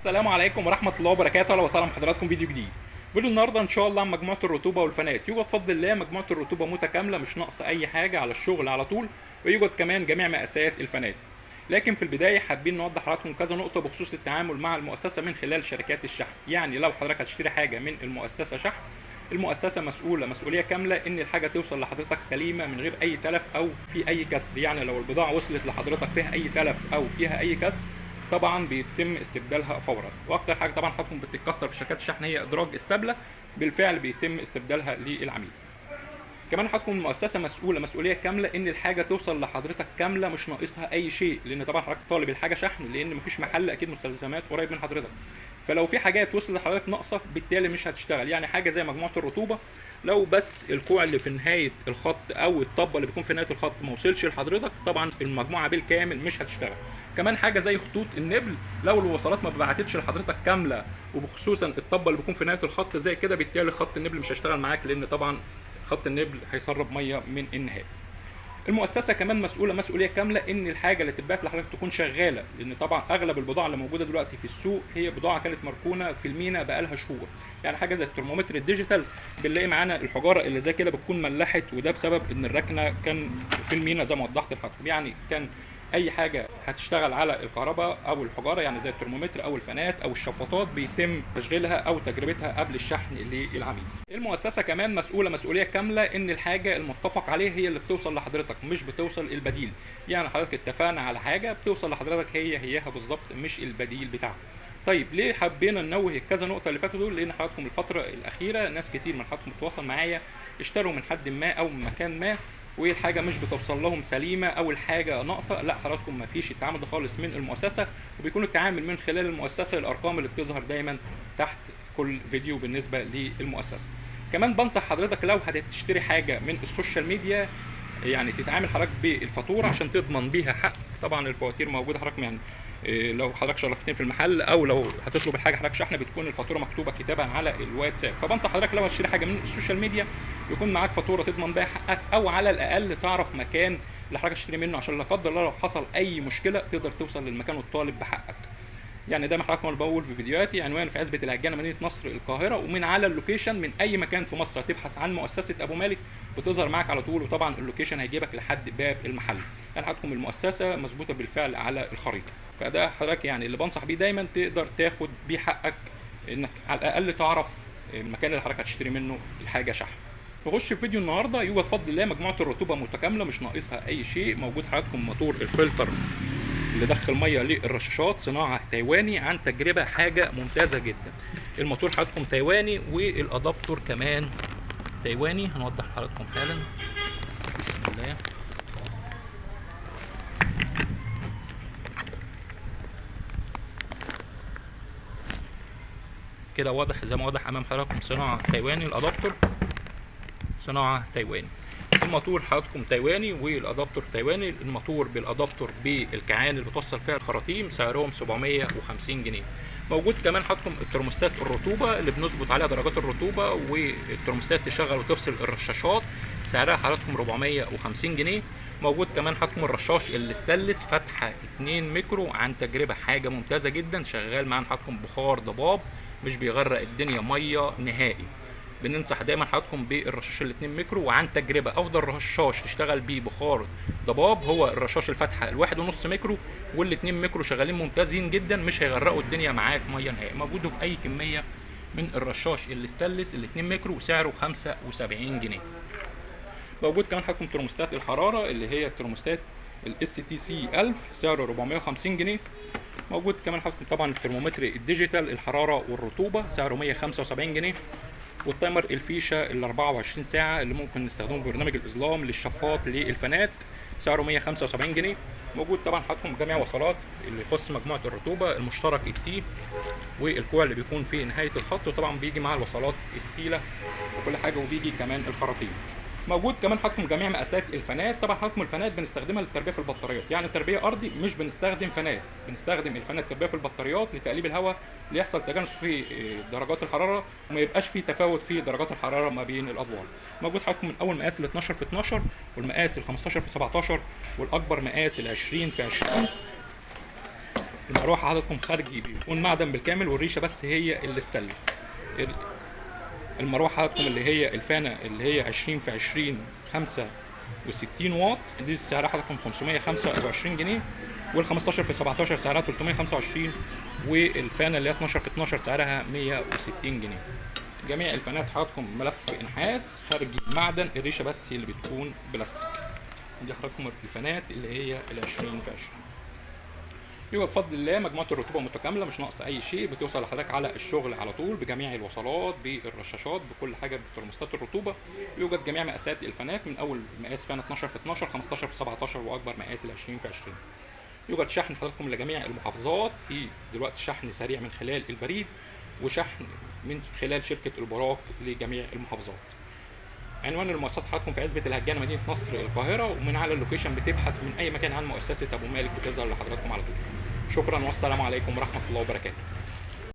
السلام عليكم ورحمة الله وبركاته. اهلا وسهلا بحضراتكم فيديو جديد. فيديو النهارده ان شاء الله عن مجموعة الرطوبة والفنات. يوجد بفضل الله مجموعة الرطوبة متكاملة، مش ناقصه اي حاجة، على الشغل على طول، ويوجد كمان جميع مقاسات الفنات. لكن في البداية حابين نوضح لحضراتكم كذا نقطة بخصوص التعامل مع المؤسسة من خلال شركات الشحن. يعني لو حضرتك هتشتري حاجة من المؤسسة شحن، المؤسسة مسؤولة مسؤولية كاملة ان الحاجة توصل لحضرتك سليمة من غير اي تلف او في اي كسر. يعني لو البضاعة وصلت لحضرتك فيها اي تلف او فيها اي كسر، طبعا بيتم استبدالها فورا. واكتر حاجة طبعا حضراتكم بتتكسر في شركات الشحن هي ادراج السبله، بالفعل بيتم استبدالها للعميل. كمان حضراتكم المؤسسة مسؤولة مسؤولية كاملة ان الحاجة توصل لحضرتك كاملة مش ناقصها اي شيء، لان طبعا حضرتك طالب الحاجة شحن، لان مفيش محل اكيد مستلزمات قريب من حضرتك. فلو في حاجات وصلت لحضرتك ناقصه بالتالي مش هتشتغل. يعني حاجة زي مجموعة الرطوبة، لو بس الكوع اللي في نهاية الخط او الطبه اللي بيكون في نهاية الخط ما وصلش لحضرتك، طبعا المجموعة بالكامل مش هتشتغل. كمان حاجة زي خطوط النبل، لو الوصلات ما بعتتش لحضرتك كاملة، وبخصوصا الطبه اللي بيكون في نهاية الخط زي كده، بالتالي خط النبل مش هيشتغل معاك، لان طبعا خط النبل هيسرب مية من النهاية. المؤسسة كمان مسؤولة مسؤولية كاملة ان الحاجة اللي تتبعت لحضرتك تكون شغالة، لان طبعا اغلب البضاعة اللي موجودة دلوقتي في السوق هي بضاعة كانت مركونة في المينا بقالها شهور. يعني حاجة زي الترمومتر ال digital، بنلاقي معانا الحجارة اللي زي كده بتكون ملحت، وده بسبب ان الركنه كان في المينا زي ما وضحت لحضرتك. يعني كان اي حاجة هتشتغل على الكهرباء او الحجارة، يعني زي الترمومتر او الفنات او الشفاطات، بيتم تشغيلها او تجربتها قبل الشحن للعميل. المؤسسة كمان مسؤولة مسؤولية كاملة ان الحاجة المتفق عليها هي اللي بتوصل لحضرتك، مش بتوصل البديل. يعني حضرتك اتفقنا على حاجة بتوصل لحضرتك هي هياها بالظبط، مش البديل بتاعها. طيب ليه حبينا ننوه كذا نقطة اللي فاتوا دول؟ لان حضراتكم الفترة الاخيرة ناس كتير من حضراتكم بتتواصل معايا، اشتروا من حد ما او من مكان ما، والحاجة مش بتوصل لهم سليمة او الحاجة ناقصه. لا حضراتكم ما فيش التعامل ده خالص من المؤسسة، وبيكون التعامل من خلال المؤسسة، الارقام اللي بتظهر دايما تحت كل فيديو بالنسبة للمؤسسه. كمان بنصح حضرتك لو هتشتري حاجة من ال social media، يعني تتعامل حضرتك بالفاتوره عشان تضمن بيها حقك. طبعا الفواتير موجودة حضرتك، يعني لو حضرتك شرفتين في المحل او لو هتطلب الحاجة حضرتك شحن، بتكون الفاتورة مكتوبة كتابا على الواتساب. فبنصح حضرتك لو هتشتري حاجة من ال social media يكون معاك فاتورة تضمن بيها حقك، او على الاقل تعرف مكان اللي حضرتك تشتري منه، عشان لا قدر الله لو حصل اي مشكلة تقدر توصل للمكان وتطالب بحقك. يعني دايما حضراتكم انا بقول في فيديوهاتي عنوان في عزبه الهجانه مدينة نصر القاهرة، ومن على ال location من اي مكان في مصر هتبحث عن مؤسسة ابو مالك بتظهر معاك على طول، وطبعا ال location هيجيبك لحد باب المحل. يعني حضراتكم المؤسسة مظبوطة بالفعل على الخريطة. فده حضرتك يعني اللي بنصح بيه دايما، تقدر تاخد بيه حقك، انك على الاقل تعرف المكان اللي حضرتك هتشتري منه الحاجة شحن. نخش في فيديو النهارده. يوجد بفضل الله مجموعة الرطوبة متكاملة مش ناقصها اي شيء. موجود حضراتكم موتور الفلتر اللي دخل مية للرشاشات، صناعة تايواني عن تجربه، حاجة ممتازة جدا. الموتور حضراتكم تايواني، وال adaptor كمان تايواني، هنوضح لحضراتكم حالا. بسم الله. كده واضح زي ما واضح امام حضراتكم، صناعة تايواني، ال adaptor صناعة تايواني. الموتور حضراتكم تايواني وال adaptor تايواني. الموتور بال adaptor بالكعان اللي بتوصل فيها الخراطيم سعرهم 750 جنيه. موجود كمان حضراتكم الترموستات الرطوبة اللي بنظبط عليها درجات الرطوبة، والترموستات تشغل وتفصل الرشاشات، سعرها حضراتكم 450 جنيه. موجود كمان حضراتكم الرشاش الاستانلس فتحه 2 مترو عن تجربه، حاجة ممتازة جدا، شغال معانا حضراتكم بخار ضباب، مش بيغرق الدنيا مية نهائي. بننصح دايما حضراتكم بالرشاش ال 2 مترو، وعن تجربه افضل رشاش تشتغل بيه بخار ضباب هو الرشاش الفتحة الواحد ونص مترو، وال 2 مترو شغالين ممتازين جدا، مش هيغرقوا الدنيا معاك مية نهائي. موجود باي كمية من الرشاش الاستانلس ال 2 مترو وسعره 75 جنيه. موجود كمان حضراتكم ترموستات الحرارة اللي هي الترموستات ال STC 1000 سعره 450 جنيه. موجود كمان حضراتكم طبعا الترمومتر ال digital الحرارة والرطوبة سعره 175 جنيه. وال timer الفيشه ال 24 ساعة اللي ممكن نستخدمه في برنامج الاظلام للشفاط للفنات سعره 175 جنيه. موجود طبعا حضراتكم جميع وصلات اللي يخص مجموعة الرطوبة، المشترك ال T والكوع اللي بيكون في نهاية الخط، وطبعا بيجي مع الوصلات التيله وكل حاجة، وبيجي كمان الخراطيم. موجود كمان حضراتكم جميع مقاسات الفنات. طبعا حضراتكم الفنات بنستخدمها للتربية في البطاريات، يعني تربيه ارضي مش بنستخدم فنات، بنستخدم الفنات التربية في البطاريات لتقليب الهواء، ليحصل تجانس في درجات الحرارة وما يبقاش في تفاوت في درجات الحرارة ما بين الادوار. موجود حضراتكم من اول مقاس ال 12 في 12 والمقاس ال 15 في 17 والاكبر مقاس ال 20 في 20. المروحة حضراتكم خارجي بيكون معدن بالكامل، والريشه بس هي اللي ستانلس. المروحة حضراتكم اللي هي الفانه اللي هي 20 في 20 65 واط، دي سعرها حضراتكم 525 جنيه. وال 15 في 17 سعرها 325، والفانه اللي هي 12 في 12 سعرها 160 جنيه. جميع الفانات حضراتكم ملف نحاس خارجي معدن، الريشة بس اللي بتكون بلاستيك. دي حضراتكم الفانات اللي هي ال 20 في 20. يبقى بفضل الله مجموعة الرطوبة متكاملة، مش ناقصه اي شيء، بتوصل لحضرتك على الشغل على طول بجميع الوصلات، بالرشاشات، بكل حاجة، بترموستات الرطوبة. يوجد جميع مقاسات الفانات من اول مقاس فانه 12 في 12، 15 في 17، واكبر مقاس ال 20 في 20. يوجد شحن حضراتكم لجميع المحافظات، في دلوقتي شحن سريع من خلال البريد، وشحن من خلال شركة البراق لجميع المحافظات. عنوان المؤسسة حضراتكم في عزبه الهجانه، مدينة نصر، القاهرة. ومن على ال location بتبحث من اي مكان عن مؤسسة ابو مالك بتظهر لحضراتكم على طول. شكرا والسلام عليكم ورحمة الله وبركاته.